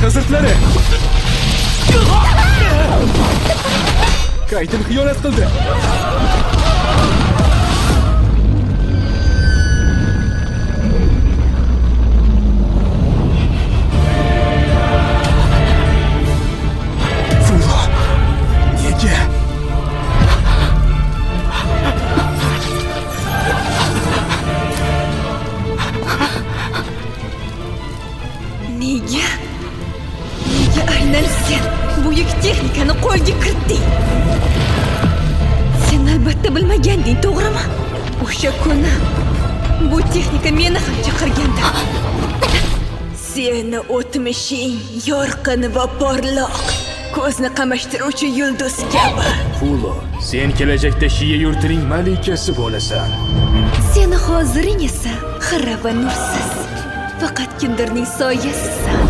Hazratlari! Kaytin xiyonat qildi. Fulo, nega? Nega? Nega aynan sen buyuk texnikani qo'lga kiritding? Sen albatta bilmaganding, to'g'rimi? O'sha kuni bu texnika meni ham chaqirgandi. Seni o'tmishing yorqin va porloq, ko'zni qamashtiruvchi yulduz kabi. Fulo, sen kelajakda Shiya yurtining malikasi bo'lasan. Seni hoziring esa xira va nursiz. Faqat kimdirning soyasisan.